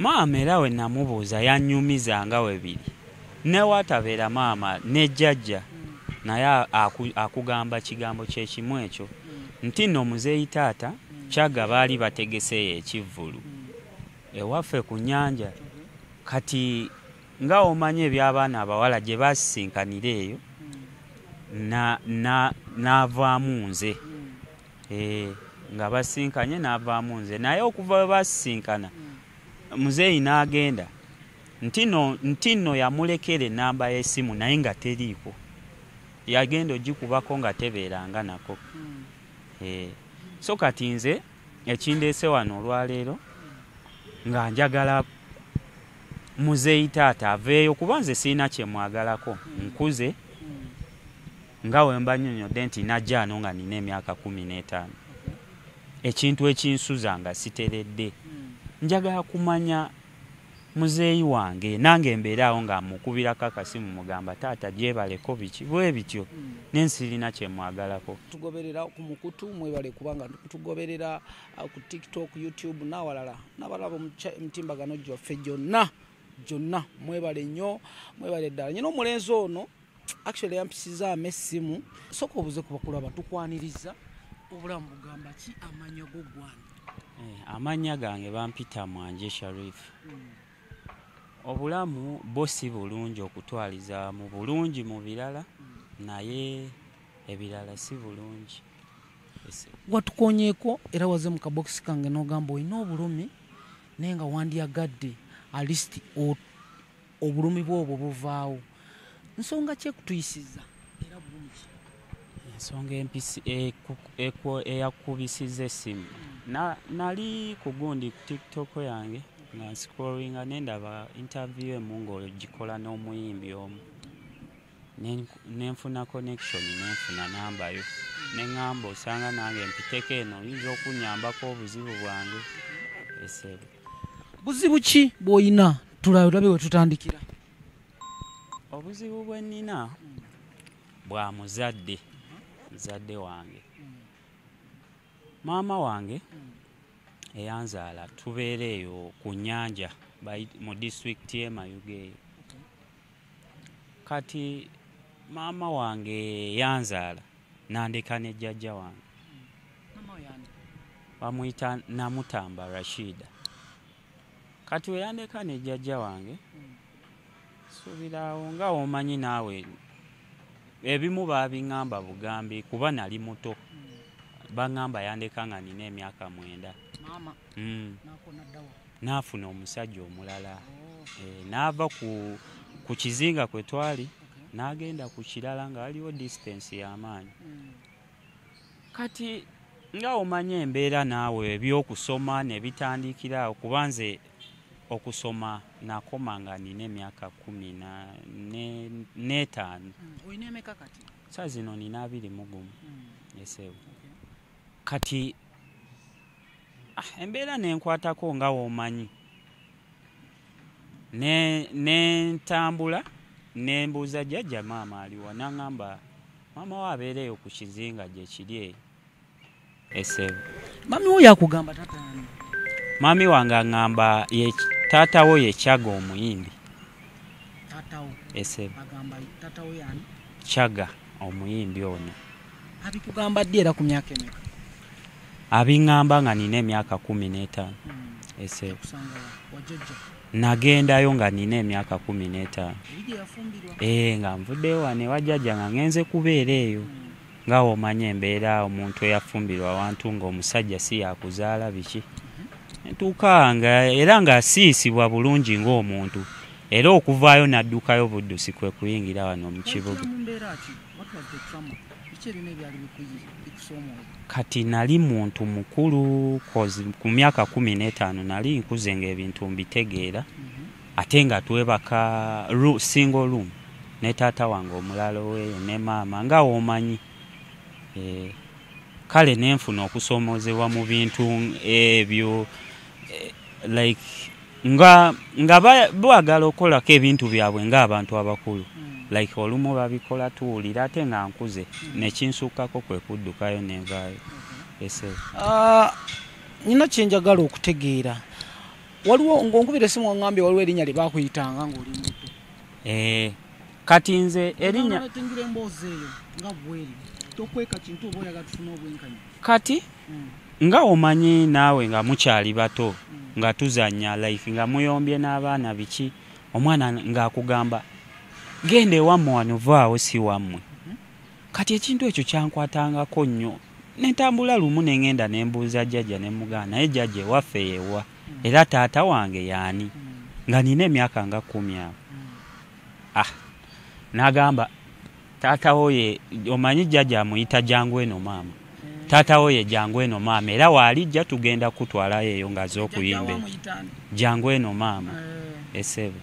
Maama era we namubuuza yannyumiza nga we biri, newatabeera maama ne jjajja naye akugamba kigambo kyekimu ekyo nti nno muzeeyi taata Chagga baali bategeseeyo ekivvulu ewaffe ku nnyanja. Kati nga omanyi eby'abaana abawala gye basisinkanira eyo, n'avaamu nze, nga basinkanye n'avaamu nze. Naye okuva we basisinkana muzeeyi n'agenda nti nno yamulekera ennamba y'essimu naye nga teriiko, yagenda ogikubako nga tebeeranga nako. So kati nze ekindeese wano olwaleero nga njagala muzeeyi taata aveeyo, kuba nze sirina kye mwagalako, nkuze nga we mba nnyonnyodde nti najja ano nga nina emyaka 15, ekintu ekinsuza nga siteredde. Njagala kumanya muzeeyi wange, nange mbeeraawo nga mukubirako akasimu mugamba taata gyebaleko biki bwe bityo, n'ensirina kye mwagalako. Tugoberera ku mukutu, mwebale kubanga tugoberera ku TikTok, YouTube n'awalala n'abalaba emitimbagano gyaffe gyonna gyonna, mwebale nnyo, mwebale ddala. Nyina omulenzi ono actually yampisizaamu essimu. Sooka obuze ku bakulaba, tukwaniriza, obulamu bugamba ki, amannya go gwani? Amannya gange bampita Mwanje Sharif. Obulamu bo si bulungi okutwaliza mu bulungi mu birala, naye ebirala si bulungi. Watukonyeeko era waze mu kabokisi kange n'ogamba olina obulumi naye nga wandyagadde at least obulumi bwobwo buvaawo. Nsonga ki ekutuyisiza era bulumi ki? Ensonga empisi eyakubisiza essimu, nali ku gundi ku TikTok yange nga nscrollinga nendaba interview emu ng'ogikola n'omuyimbi omu, nenfuna connection, nenfuna namba yo, neŋŋamba osanga nange mpiteko eno oyinza okunnyambako obuzibu bwange. Esebo. Buzibu ki bw'olina? Tulabe we tutandikira. Obuzibu bwe nnina bwa muzadde, muzadde wange, maama wange eyanzaala. Tubeera eyo ku nnyanja mu disitulikiti y'e Mayuge eyo. Kati maama wange yanzaala nandeka ne jjajja wange, bamuyita Namutamba Rashida. Kati we yandeka ne jjajja wange, suubiraawo nga omanyi naawe ebimu baabiŋŋamba bugambi kuba nali muto, baŋŋamba yandeka nga nina emyaka 9. N'afuna omusajja omulala, n'ava ku kizinga kwe twali n'agenda ku kirala nga waliwo distance y'amaanyi. Kati nga omanyi embeera naawe ebyokusoma ne bitandikira awo, kuba nze okusoma nakoma nga nina emyaka 15. Olina emeka kati? Saa zino nina 21. Esebo. Kati embeera nenkwatako nga womanyi, nentambula nembuuza jjajja maama aliwa, n'aŋŋamba maama we abeera eyo ku kizinga gye kiri eyo. Esebo. Mami wo yakugamba taata yani? Mami wange aŋŋamba taata wo ye Chagga omuyimbi. Taata wo? Esebo. Agamba taata wo yani? Chagga omuyimbi ono. Abikugamba ddi era ku myaka emeka? Abiŋŋamba nga nina emyaka 15. Esebo. Nagendayo nga nina emyaka 15. Nga nvuddeyo wano ewa jjajja nga ngenze kubeera eyo. Nga omanyi embeera omuntu eyafumbirwa awantu ng'omusajja si yakuzaala biki. Ntuuka nga era nga siisibwa bulungi ng'omuntu, era okuvaayo n'addukayo buddusi kwe kuyingira wano mu kibuga. Kati nali muntu mukulu ku myaka 15 nali nkuze ng'ebintu mbitegeera, ate nga twebaka single room ne taata wange omulala weeyo ne maama nga womanyi. Kale nenfuna okusomoozebwa mu bintu ebyo, like nga baagala okukolako ebintu byabwe ng'abantu abakulu, like olumu babikola tuwulira ate nga nkuze, nekinsukkako kwe kuddukayo nenvaayo. Nina kye njagala okutegeera. Waliwo ng'onkubira essimu waŋŋambye waliwo erinnya lye baakuyitanga ng'oli muto. Kati nze erinnya tingira emboozi eyo nga bweri tokweka kintu oba oyagala tufune obwenkanya. Kati nga omanyi naawe nga mukyali bato nga tuzannya life nga muyombye n'abaana biki, omwana ng'akugamba genda ewammwe wano vaawo si wammwe. Kati ekintu ekyo kyankwatangako nnyo, nentambula lumu ne ŋŋenda ne mbuuza jjajja ne mugamba naye jjajja ewaffe yewa era taata wange yaani, nga nina emyaka nga 10 awo. N'agamba taata wo ye, omanyi jjajja amuyita jangu eno maama, taata wo ye jangu eno maama, era waalijja tugenda kutwalayo eyo ng'azze okuyimba jangu eno maama esebo.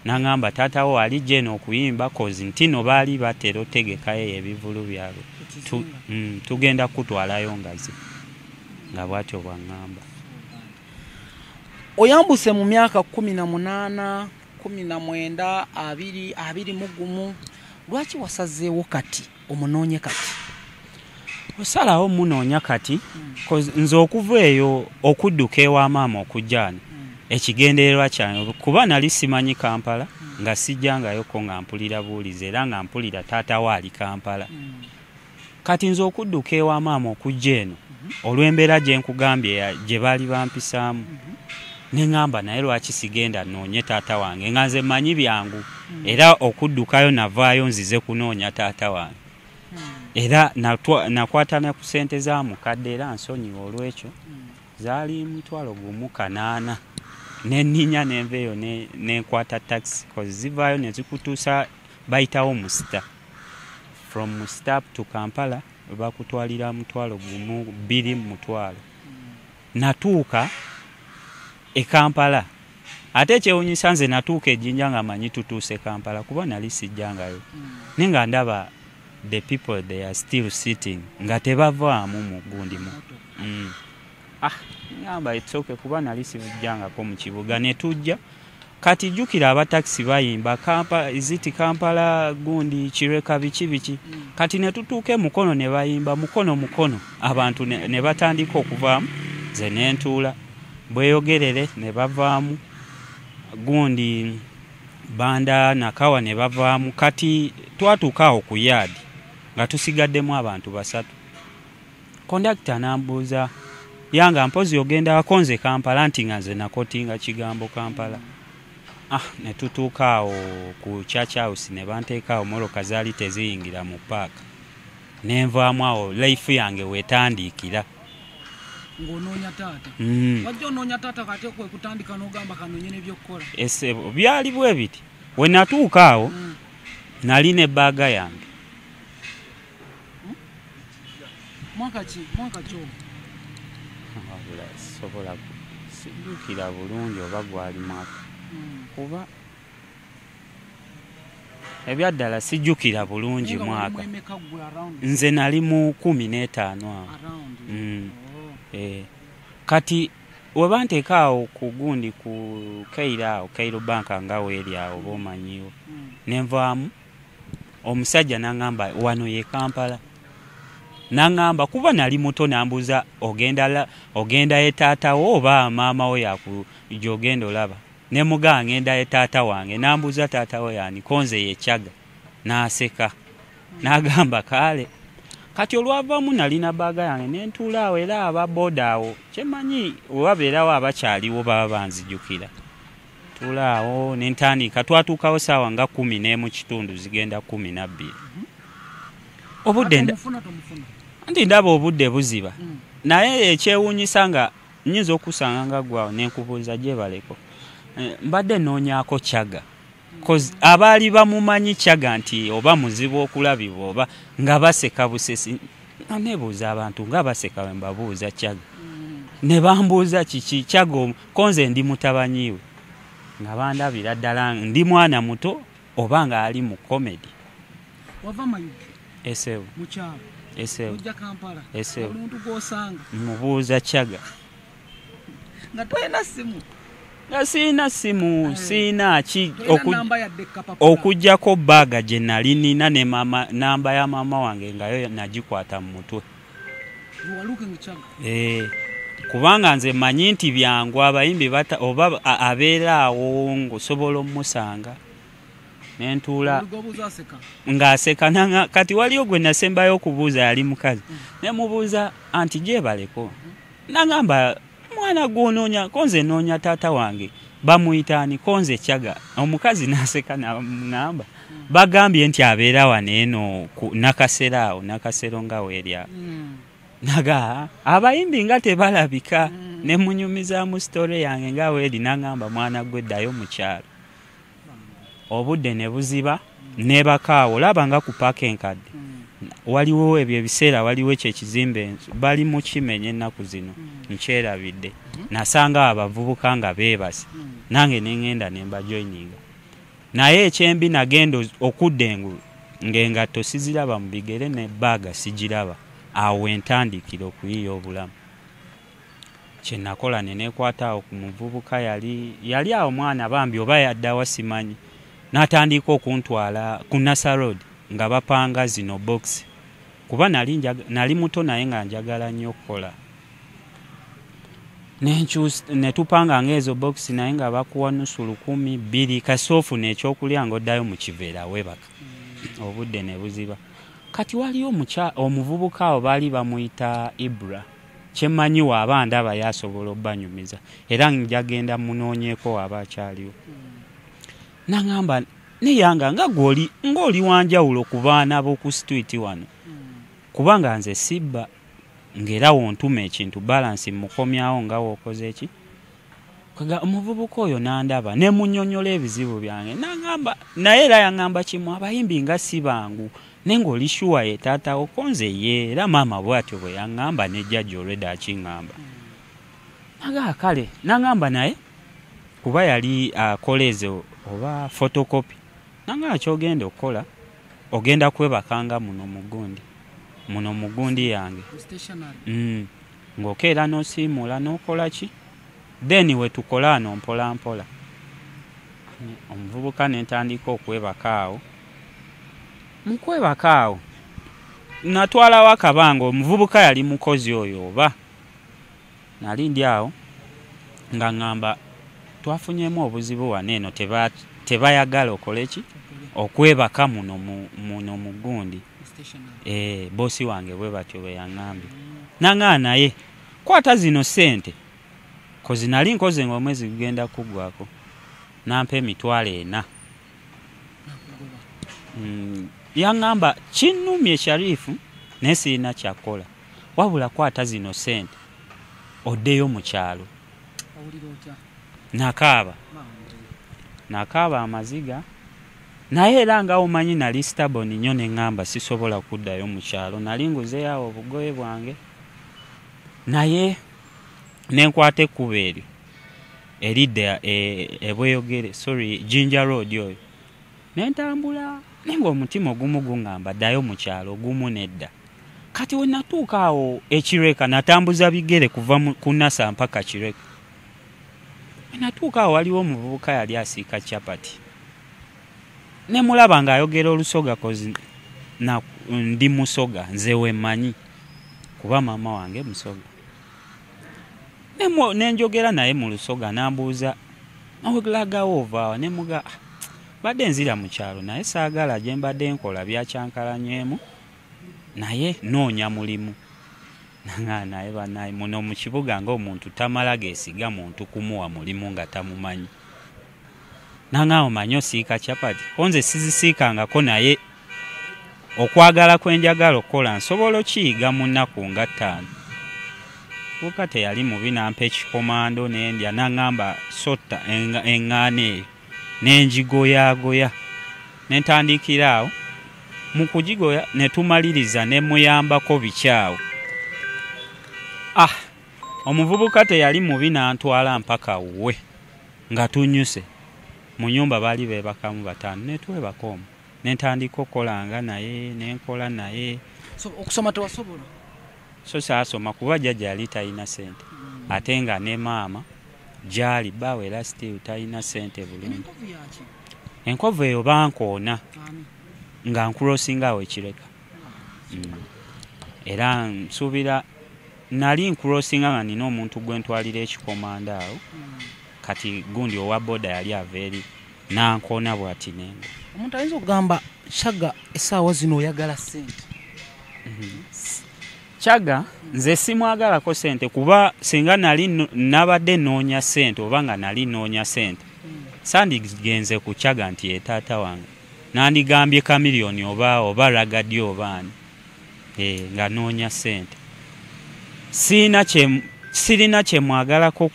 N'angamba taata wo alijja eno okuyimba kozi nti no baali batera otegekayo ebivvulu byabwe, tugenda kutwalayo ngazi, nga bw'atyo bw'aŋŋamba. Oyambuse mu myaka 18, 19, 20, 21, lwaki wasazeewo kati omunoonye kati? Osalawo munoonya kati nze okuva eyo okudduka ewa maama okujja wano ekigendererwa kyange kuba nali simanyi Kampala, nga sijjangayoko nga mpulira buulizi era nga mpulira taata we ali Kampala. Kati nze okudduka ewa maama okujja eno olw'embeera gye nkugambye gye baali bampisaamu, ne ŋŋamba naye lwaki sigenda nnoonye taata wange nga nze mmanyi byangu, era okuddukayo navaayo nzize kunoonya taata wange. Era nakwata ne ku ssente za mukadde era nsonyiwa olw'ekyo, zaali 1,800 ne nninnya ne nva eyo ne nkwata takisi cause zivaayo ne zikutuusa bayitawo Musita. From Musita to Kampala bakutwalira 1,000 2,000. Natuuka e Kampala, ate ekyewuunyisa nze natuuka e Jinja nga mmanyi tutuuse Kampala kuba nali sijjangayo, naye nga ndaba the people they are still sitting nga tebavaamu mu gundi mu. Ngamba it's okay kuba nali sijjangako mu kibuga ne tujja. Kati jjukira abatakisi bayimba iziti Kampala gundi Kireka biki biki. Kati ne tutuuka e Mukono ne bayimba Mukono Mukono, abantu ne batandika okuvaamu, nze ne ntuula Bweyogerere ne bavaamu, gundi Banda Nakawa ne bavaamu. Kati twatuuka awo ku yaadi nga tusigaddemu abantu 3. Kondakita n'ambuuza yanga mpozi ogenda akonze Kampala, nti nga nze nakotinga kigambo Kampala. Ne tutuuka awo ku Church House ne banteeka awo, mmotoka zaali teziyingira mu paaka, ne nvaamu awo life yange weetandiikira. Ng'onoonya taata. Wajja onoonya taata kati kwe kutandika n'ogamba kanoonye n'ebyokukola. Ese byali bwe biti. We natuuka awo nali ne baaga yange. Mwaka ki? Mwaka ki ogwo? Wabula sobola sijjukira bulungi oba gwali mwaka. Kuba ebyaddala sijjukira bulungi mwaka. Nze nali mu 15 awo. Kati we banteeka awo ku gundi ku Kairo awo, Kairo Bank nga weeri awo oba omanyiwo, ne nvaamu omusajja n'aŋŋamba wano ye Kampala. N'aŋŋamba kuba nali muto n'ambuuza ogenda ye taata wo oba maama wo gy'ogenda olaba. Ne mugamba ngenda ye taata wange, n'ambuuza taata wo y'ani, ko nze ye Chagga. N'aseka n'agamba kaale. Kati olwavaamu nalina baaga yange ne ntuula awo, era aba boda awo kyemanyi we babeerawo abakyaliwo baba banzijukira. Ntuula awo ne ntandika, twatuukawo ssaawa nga 11:15 zigenda 12. Obudde nti ndaba obudde buziba, naye ekyewuunyisa nga nnyinza okusanga nga ggwe awo ne nkubuuza gyebaleko. Mbadde nnoonyaako Chagga. Cause abaali bamumanyi Chagga nti oba muzibu okulabibwa oba nga baseka busesi. Neebuuza abantu nga baseka bwe mbabuuza Chagga. Ne bambuuza kiki Chagga, ko nze ndi mutabanyi we. Nga bandabira ddala ndi mwana muto oba nga ali mu comedy. Wava Mayuge? Esebo. Mu kyalo? Esebo. Ojja Kampala? Esebo. Omuntu gw'osanga? Mubuuza Chagga. Nga tolina ssimu? Nga sirina simu, sirina ki okuggyako baaga gye nali nina ne mama, namba ya maama wange nga yo nagikwata mu mutwe. Kubanga nze mmanyi nti byangu abayimbi oba abeera awo ng'osobola omusanga. Nentuula ng'aseka. Kati waliwo gwe nasembayo okubuuza yali mukazi. Ne mubuuza anti gyebaleko. Nagamba mwana gw'onoonya ko nze noonya taata wange bamuyita ani ko nze Kyaga. Omukazi n'aseka n'aŋŋamba bagambye nti abeera wano eno Nakasero awo Nakasero nga weeri awo. Naga abayimbi nga tebalabika. Ne munyumizaamu story yange nga weeri n'aŋŋamba mwana gwe ddayo mu kyalo. Obudde ne buziba neebaka awo olaba nga ku paaka enkadde. Waliwo ebyo ebiseera waliwo ekyo ekizimbe bali mu kimenya ennaku zino nkyerabidde. Nasanga abavubuka nga beebase nange ne ŋŋenda ne mbajoyininga. Naye ekyembi nagenda okudda engulu ng'engatto siziraba mu bigere ne bbaaga sigiraba. Awo we ntandikira okuyiiya obulamu. Kye nakola ne neekwata awo ku muvubuka yali awo mwana bambi oba yaddawa simanyi. N'atandika okuntwala ku Nasa Road nga bapanga zino box. Kuba nali muto naye nga njagala nnyo okukola. Ne tupanga ng'ezo box naye nga bakuwa nusu 1000 2 kasita ofuna ekyokulya ng'oddayo mu kiveera weebaka. Obudde ne buziba. Kati waliyo omuvubuka awo baali bamuyita Ibra. Kye mmanyi waaba ndaba y'asobola obbanyumiza era njagenda munoonyeeko waaba akyaliwo. N'aŋŋamba neyanga nga gw'oli ng'oli wanjawulo ku baana b'oku street wano. Kubanga nze sibba ng'era wontuma ekintu balance mmukomyawo nga w'okoze ki. Omuvubuka oyo n'andaba ne munnyonnyola ebizibu byange n'aŋŋamba naye era yaŋŋamba kimu abayimbi nga si bangu naye ng'oli sure ye taata wo ko nze ye era maama bw'atyo bwe yaŋŋamba ne jjajja olwedda akiŋŋamba. Nagamba kale n'aŋŋamba naye kuba yali akola ezo oba photocopy. N'aŋŋamba ky'ogenda okukola ogenda kwebakanga muno mu gundi muno mu gundi yange. Ng'okeera n'osiimuula n'okola ki then we tukola wano mpola mpola. Omuvubuka ne ntandika okwebaka awo. Mu kwebaka awo natwalawo akabanga omuvubuka yali mukozi oyo oba nali ndi awo nga ŋŋamba twafunyemu obuzibu wano eno tebayagala okole ki okwebaka muno muno mu gundi. Boosi wange bwe batyo bwe yaŋŋambye. N'aŋŋamba naye kwata zino ssente kozi nali nkoze ng'omwezi gugenda kuggwako n'ampa 400,000. Yaŋŋamba kinnumye Sharifu naye sirina kyakukola wabula kwata zino ssente oddeyo mu kyalo. Nakaaba. Nakaaba amaziga naye era nga omanyi nali stubborn nnyo ne ŋŋamba sisobola kuddayo mu kyalo nali nguzeeyo awo obugoye bwange naye ne nkwata ekkubo eryo eridda ebweyogere sorry Jinja Road oyo ne ntambula naye ng'omutima ogumu guŋŋamba ddayo mu kyalo ogumu nedda. Kati we natuuka awo e Kireka natambuza bigere kuva ku Nasa mpaka Kireka. We natuuka awo waliwo omuvubuka yali asiika chapati. Ne mulaba ng'ayogera Olusoga kozi ndi Musoga nze we mmanyi kuba maama wange Musoga. Ne njogera naye mu Lusoga n'ambuuza olagawa ova wa ne mugamba badde nzira mu kyalo naye saagala gye mbadde nkola byakyankalanyeemu naye noonya mulimu. Naŋŋamba naye bannaye muno mu kibuga ng'omuntu tamala geesiga muntu kumuwa mulimu nga tamumanyi. Naŋŋamba omanyi osiika chapati ko nze sizisiikangako naye okwagala kwe njagala okukola nsobola okkiyiga mu nnaku nga 5. Muvubuka teyali mubi n'ampa ekikomando ne ndya n'aŋŋamba sotta eŋŋaano eyo ne ngigoyaagoya ne ntandikira awo mu kugigoya ne tumaliriza ne muyambako biki awo. Omuvubuka teyali mubi n'antwala mpaka wuwe nga tunnyuse. Mu nnyumba baali beebakamu 5 ne twebaka omwo. Ne ntandika okukolanga naye ne nkola naye. So okusoma tewasobola? So saasoma kuba jjajja yali talina ssente ate nga ne maama gy'ali bbaawe era still talina ssente bulungi. Enkovu eyo bankoona nga nkurosinga awo e Kireka. Era nsuubira Nali nkurosinga nga nina omuntu gwe ntwalira ekikomanda awo. Kati gundi owa boda yali ava eri nankoona bw'ati nenga. Omuntu ayinza okugamba Chagga essaawa zino oyagala ssente. Chagga nze simwagalako ssente, kuba singa nali nabadde nnoonya ssente oba nga nali nnoonya ssente sandigenze ku Chagga nti ye taata wange, nandigambye Chameleone oba Ragadi oba ani, nga nnoonya ssente. Sirina kye mwagalako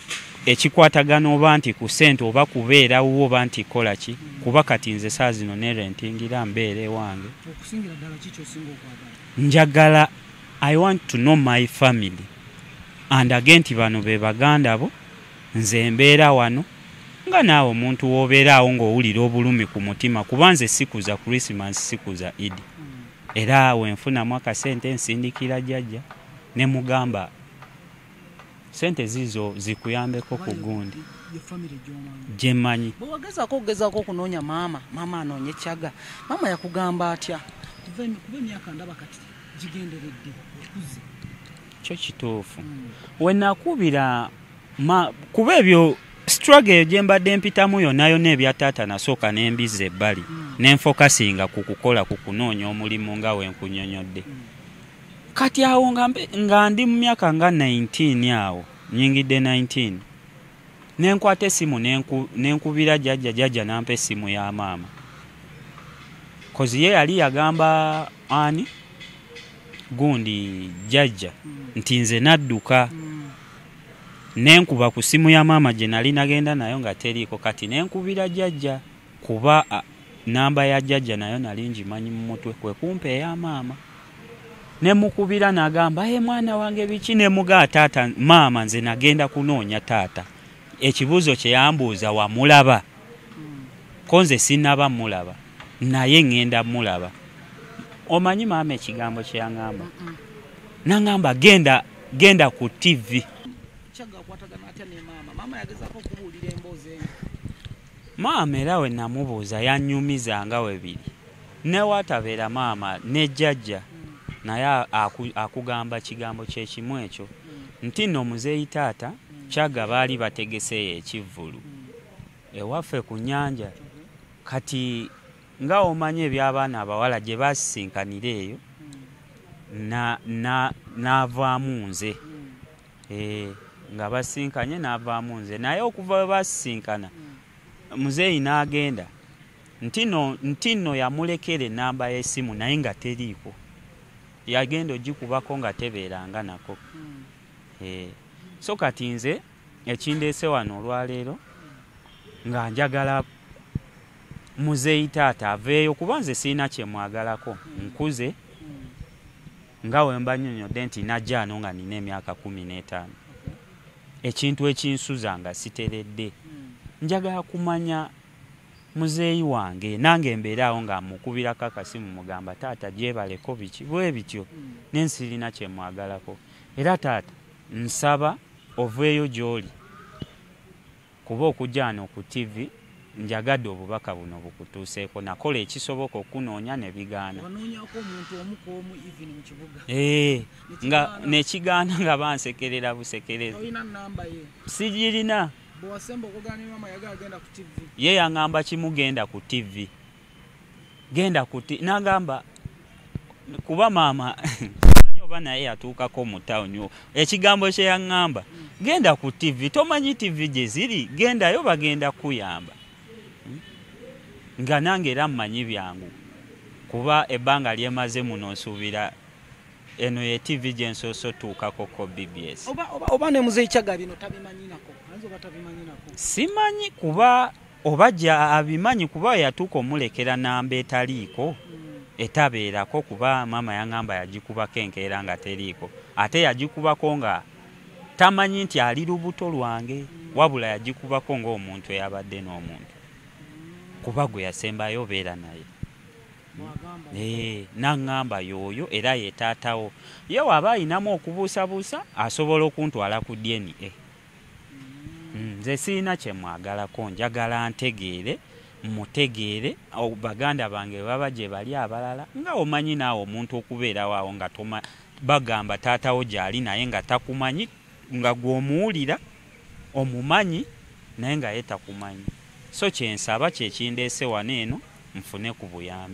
ekikwatagana oba nti ku ssente oba kubeerawo oba nti kola ki, kuba kati nze saa zino ne rentingira mbeera ewange. Okusingira ddala ki ky'osinga okwagala? Njagala, I want to know my family and again nti bano be baganda bo, nze mbeera wano nga naawe omuntu w'obeera awo ng'owulira obulumi ku mutima, kuba nze sikuza Christmas, sikuza Idi. Era wenfunamu akasente nsindikira jjajja ne mugamba sente zizo zikuyambeko ku gundi gye mmanyi. Bwe wagezaako okugezaako okunoonya maama, maama anoonye Chagga, maama yakugamba atya? Kuba emyaka ndaba kati gigenderedde okuze. Kyo kituufu. We nakubira kuba ebyo struggle eyo gye mbadde mpitamu yonna yonna ebya taata nasooka ne mbizza ebbali, ne nfokasinga ku kukola, ku kunoonya omulimu nga we nkunnyonnyodde. Kati awo nga ndi mu myaka nga 19 awo, nnyingidde 19, ne nkwata essimu ne nkubira jjajja, jjajja n'ampa essimu ya maama. Kozi ye yali yagamba ani gundi jjajja nti nze nadduka, ne nkuba ku ssimu ya maama gye nali nagenda nayo nga teriiko. Kati ne nkubira jjajja kuba namba ya jjajja nayo nali ngimanyi mu mutwe, kwe kumpa eya maama. Ne mukubira n'agamba, "Ee mwana wange biki?" Ne mugaa taata, maama nze nagenda kunoonya taata. Ekibuuzo kye yambuuza, wamulaba? Ko nze sinnaba mulaba, naye ŋŋenda mulaba. Omanyi maama ekigambo kye yaŋŋamba? N'aŋŋamba genda ku TV. Chagga akwatagana atya ne maama? Maama yagezaako okubuulira emboozi eyo. Maama era we namubuuza yannyumiza nga we biri. Ne watabeera maama ne jjajja naye akugamba kigambo kye kimu ekyo nti nno muzeeyi taata Chagga baali bategeseeyo ekivvulu ewaffe ku nnyanja. Kati nga omanyi eby'abaana abawala gye baasisinkanira eyo, n'avaamu nze. Nga basinkanye n'avaamu nze, naye okuva we baasisinkana muzeeyi n'agenda nti nno yamulekera ennamba y'essimu naye nga teriiko, yagenda ogikubako nga tebeeranga nako. So kati nze ekindeese wano olwaleero nga njagala muzeeyi taata aveeyo, kuba nze sirina kye mwagalako, nkuze nga we mba nnyonnyodde nti najja ano nga nina emyaka 15. Ekintu ekinsuza nga siteredde, njagala kumanya muzeeyi wange, nange mbeeraawo nga mukubirako akasimu mugamba taata gyebaleko biki bwe bityo, ne nsirina kye mwagalako. Era taata nsaba oveeyo gy'oli, kuba okujja wano ku TV njagadde obubaka buno bukutuuseeko. Nakola ekisoboka okunoonya ne bigaana. Wanoonyako omuntu omu ku omu even mu kibuga. Nga nekigaana nga bansekerera busekerezi. Olina nnamba ye? Sigirina. Bwe wasemba okwogera ne maama yagala genda ku TV. Ye yaŋŋamba kimu, genda ku TV. Genda ku TV. N'agamba kuba maama simanyi oba naye yatuukako mu tawuni. Ekigambo kye yaŋŋamba, genda ku TV, tomanyi TV gye ziri, gendayo bagenda kukuyamba. Nga nange era mmanyi byangu, kuba ebbanga lyemaze muno nsuubira eno ye TV gye nsoose otuukako ko BBS. Oba ne muzeeyi Chagga bino tabimanyi nako? Ayinza oba tabimanyi nako? Simanyi kuba oba abimanyi, kuba yatuuka omulekera namba etaliiko, etabeerako, kuba maama yaŋŋamba yagikubako enkeera nga teriiko. Ate yagikubako nga tamanyi nti ali lubuto lwange, wabula yagikubako ng'omuntu eyabadde n'omuntu, kuba gwe yasembayo obeera naye. N'aŋŋamba y'oyo era ye taatawo. Ye waba ayinamu okubuusabuusa asobola okuntwala ku DNA. Nze sirina kye mwagalako, njagala ntegeere, mutegeere baganda bange baba gye bali abalala, nga omanyi naawe omuntu okubeerawo awo nga Bagamba taatawo gyali naye nga takumanyi, nga gweomuwulira omumanyi naye nga ye takumanyi. So kyensaba kyekindeese wano eno nfune ku buyambi.